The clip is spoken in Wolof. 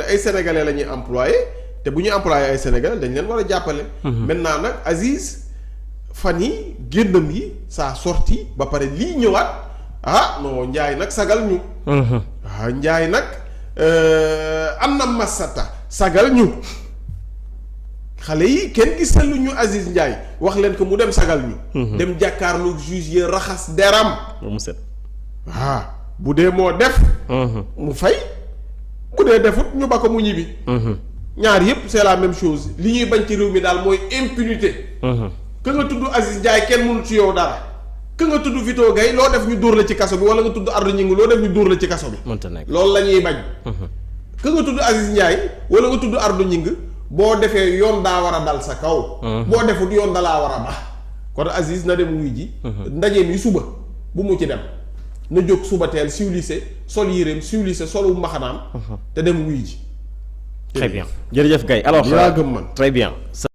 ne ay sénégalais la ñuy employé te bu ñuy employé ay sénégalais dañ leen war a jàppale. maintenant nag Aziz fan yi génnam yi saa sorti ba pare lii ñëwaat non Ndiaye nag sagal ñu. Ndiaye nag am na masata sagal ñu. xale yi kenn gisalu ñu Aziz Ndiaye wax leen ko mu dem sagal ñu. dem jàkkaarloog juge yi raxas deram. mu set. bu dee moo def. mu fay bu dee defut ñu ba ko mu ñibbi. ñaar yëpp c'est la même chose li ñuy bañ ci réew mi daal mooy impunité. ka nga tudd Aziz Ndiaye kenn mënu ci yow dara. ka nga tudd Vito Gaye loo def ñu dóor la ci kaso bi wala nga tudd Ardo Ñing loo def ñu dóor la ci kaso bi. mënta nekk loolu la ñuy bañ. ka nga tudd Aziz Ndiaye wala nga tudd Ardo Ñing boo defee yoon daa war a dal sa kaw. boo defut yoon dalaa war a baax. kon Aziz na dem wuy ji. ndaje mi suba bu mu ci dem. na jóg suba teel siwlise sol yéreem siwlise solu mbaxanaam. te dem wuy ji. très bien jërëjëf Gaye alors yaa gëm man très bien.